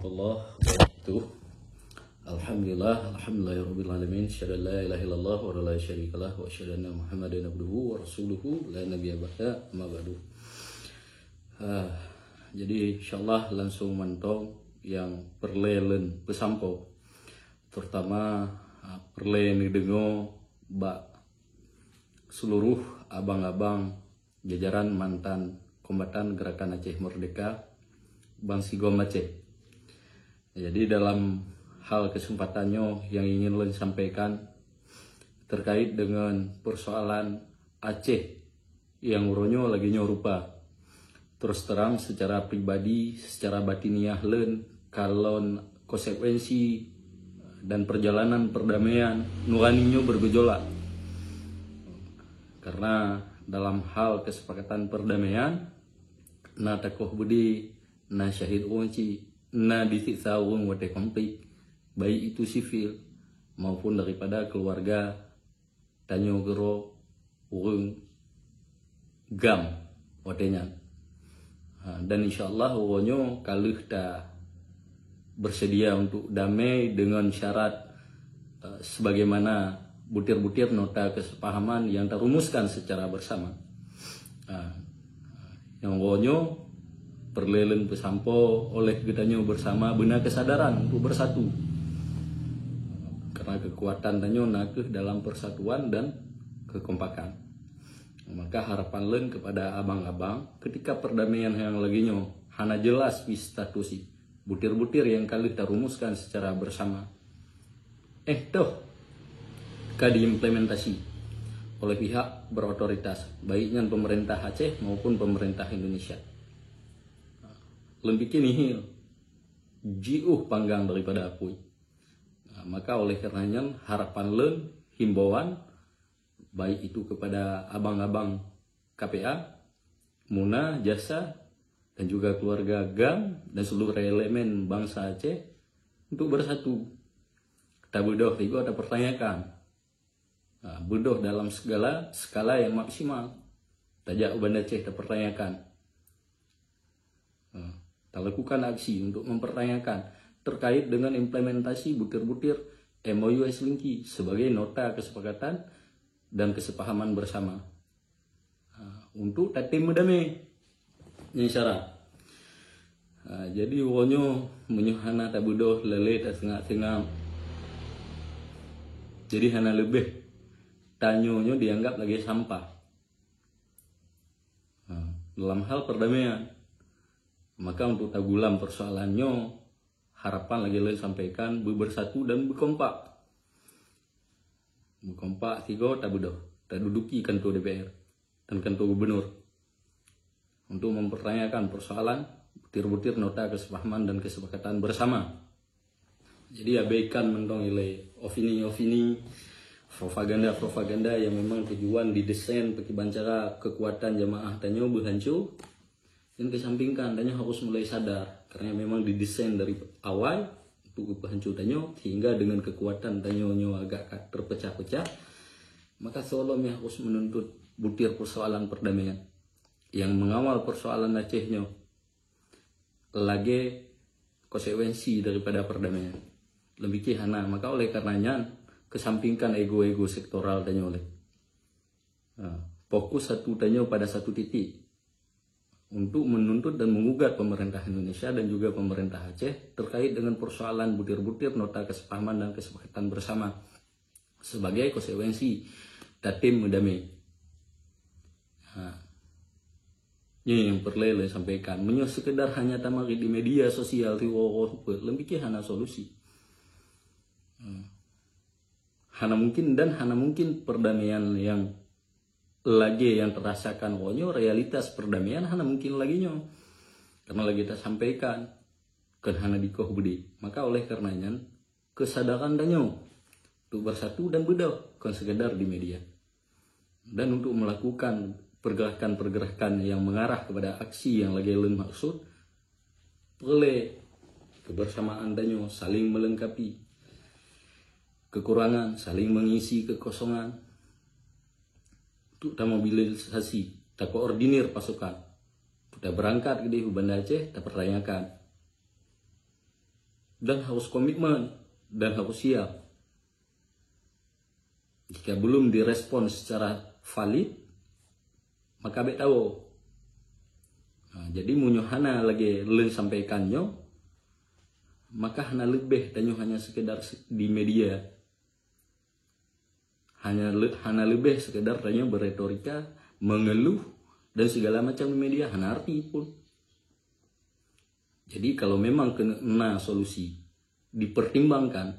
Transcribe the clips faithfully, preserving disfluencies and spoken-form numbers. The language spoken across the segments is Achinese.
Allah wabarakatuh. Alhamdulillah, alhamdulillahirabbil alamin. Asyhadu an la ilaha illallah wa la syarikalah wa asyhadu anna Muhammadan abduhu wa rasuluhu la nabiyya ba'da, amma ba'du. Ah, jadi insyaallah langsung mantong nyang peureulée lôn peusampoe. Terutama, ah, peureulée neudeungoe bak seluruh abang-abang jajaran mantan kombatan Gerakan Aceh Merdeka, bansigom Aceh. Jadi dalam hal kesempatan nyoe nyang ingin lôn sampaikan terkait dengan persoalan Aceh nyang uroe nyoe lagée nyoe rupa. Terus terang, secara pribadi, secara batiniah lôn, kalon konsekuensi dan perjalanan perdamaian nurani nyoe bergejolak. Karena dalam hal kesepakatan perdamaian, na takoh beudé, na syahid ureuëng chik, na disiksa ureuëng watée konflik, baik itu sipil maupun daripada keluarga tanyoe keudroe ureuëng GAM watée nyan. Ha, dan insyaallah uroe nyoe ka lheueh ta bersedia untuk damai dengan syarat, eh, sebagaimana butir-butir nota kesepahaman yang tarumuskan secara bersama. Ha, nyang uroe nyoe peureulée lôn peusampoe oleh geutanyoe bersama beuna kesadaran untuk bersatu. Karena kekuatan tanyoe nakeuh dalam persatuan dan kekompakan. Maka harapan lôn kepada abang-abang, ketika perdamaian nyang lagée nyoe hana jelas pih status jih, butir-butir nyang ka lheueh tarumuskan secara bersama, eh toh ka diimplementasi oleh pihak berotoritas, baik nyan pemerintah Aceh maupun pemerintah Indonesia. Lôn pike nihil jiôh panggang daripada apui. Nah, maka oleh karena nyan, harapan lôn, himbauan, baik itu kepada abang-abang K P A, Muna, Jasa, dan juga keluarga GAM dan seluruh elemen bangsa Aceh untuk bersatu. Tabeudôh tiga, tapertanyakan. Nah, beudôh dalam segala skala yang maksimal. Tajak u Banda Aceh tapertanyakan. Nah, talakukan aksi untuk mempertanyakan terkait dengan implementasi butir-butir M O U Helsinki sebagai nota kesepakatan dan kesepahaman bersama. Ha, untuk tatem meudamé. Nyan syarat. Ha, jadi uroe nyoe meunyoe hana tabeudôh, lalée taseungab-seungab, jadi hana leubeh tanyoe nyoe dianggap lagée sampah. Ha, dalam hal perdamaian, maka untuk tagulam persoalan nyoe, harapan lagée lôn sampaikan, beubersatu dan beukompak. Beukompak sigoe tabeudôh, taduduki kantor D P R dan kantor gubernur untuk mempertanyakan persoalan butir-butir nota kesepahaman dan kesepakatan bersama. Jadi abaikan mantong ilée opini-opini, propaganda-propaganda yang memang tujuan didesain pakriban cara kekuatan jamaah tanyoe beuhanco. Dan kesampingkan, tanyoe harus mulai sadar karena memang didesain dari awal untuk geuhanco tanyoe, sehingga dengan kekuatan tanyoe nyoe agak ka terpecah-pecah, maka seolah harus menuntut butir persoalan perdamaian yang mengawal persoalan Aceh nyoe lagée konsekuensi daripada perdamaian. Leumbih hana, maka oleh karena nyan, kesampingkan ego-ego sektoral tanyoe lé. Ha, fokus satu tanyoe pada satu titik untuk menuntut dan mengugat pemerintah Indonesia dan juga pemerintah Aceh terkait dengan persoalan butir-butir nota kesepahaman dan kesepakatan bersama sebagai konsekuensi tatem meudamé. Ha. Nyoe nyang peureulée lôn sampaikan. Meunyoe sekedar hanya tamari di media sosial, tiwoe-woe, leumbih hana solusi. Ha. Hana mungkin dan hana mungkin perdamaian yang lagée nyang tarasakan uroe nyoe, realitas perdamaian hana mungkin lagée nyoe. Karena lagée tasampaikan, kon hana dikoh beudé. Maka oleh karena nyan, kesadaran tanyoe untuk bersatu dan beudôh, kon sekedar di media. Dan untuk melakukan pergerakan-pergerakan yang mengarah kepada aksi yang lagée lôn maksud, peureulée kebersamaan tanyoe saling melengkapi kekurangan, saling mengisi kekosongan. Untuk tamobilisasi, takoordinir pasukan. Tabeurangkat keudeh u Banda Aceh, tapertanyakan. Dan harus komitmen dan harus siap. Jika belum direspon secara valid, maka bèk tawoe. Ha, jadi meunyoe hana lagèe lôn sampaikan nyoe, maka hana leubeh tanyoe hanya sekedar se-, di media. Hanya le-, hana leubeh sekedar tanyoe berretorika, mengeluh dan segala macam di media, hana arti pun. Jadi kalau memang kena solusi, dipertimbangkan,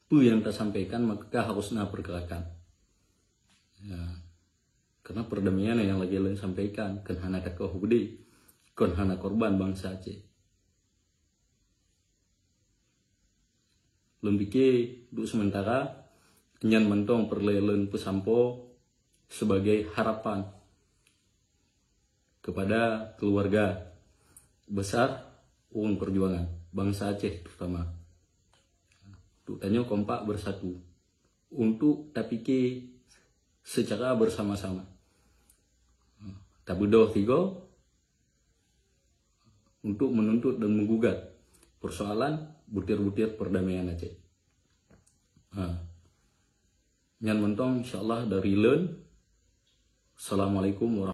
peue nyang tasampaikan, maka harus na pergerakan. Ya. Karena perdamaian nyang lagèe lôn sampaikan, kon hana takoh beudé, kon hana korban bansa Aceh. Lôn pike duek sementara nyan mantong peureulèe lôn peusampoe sebagai harapan kepada keluarga besar ureueng perjuangan bansa Aceh terutama. Untuk tanyoe kompak bersatu, untuk tapike secara bersama-sama. Tabeudôh tiga untuk menuntut dan menggugat persoalan butir-butir perdamaian Aceh. Ha. Nyan mantong insya Allah dari lôn. Assalamualaikum warahmatullahi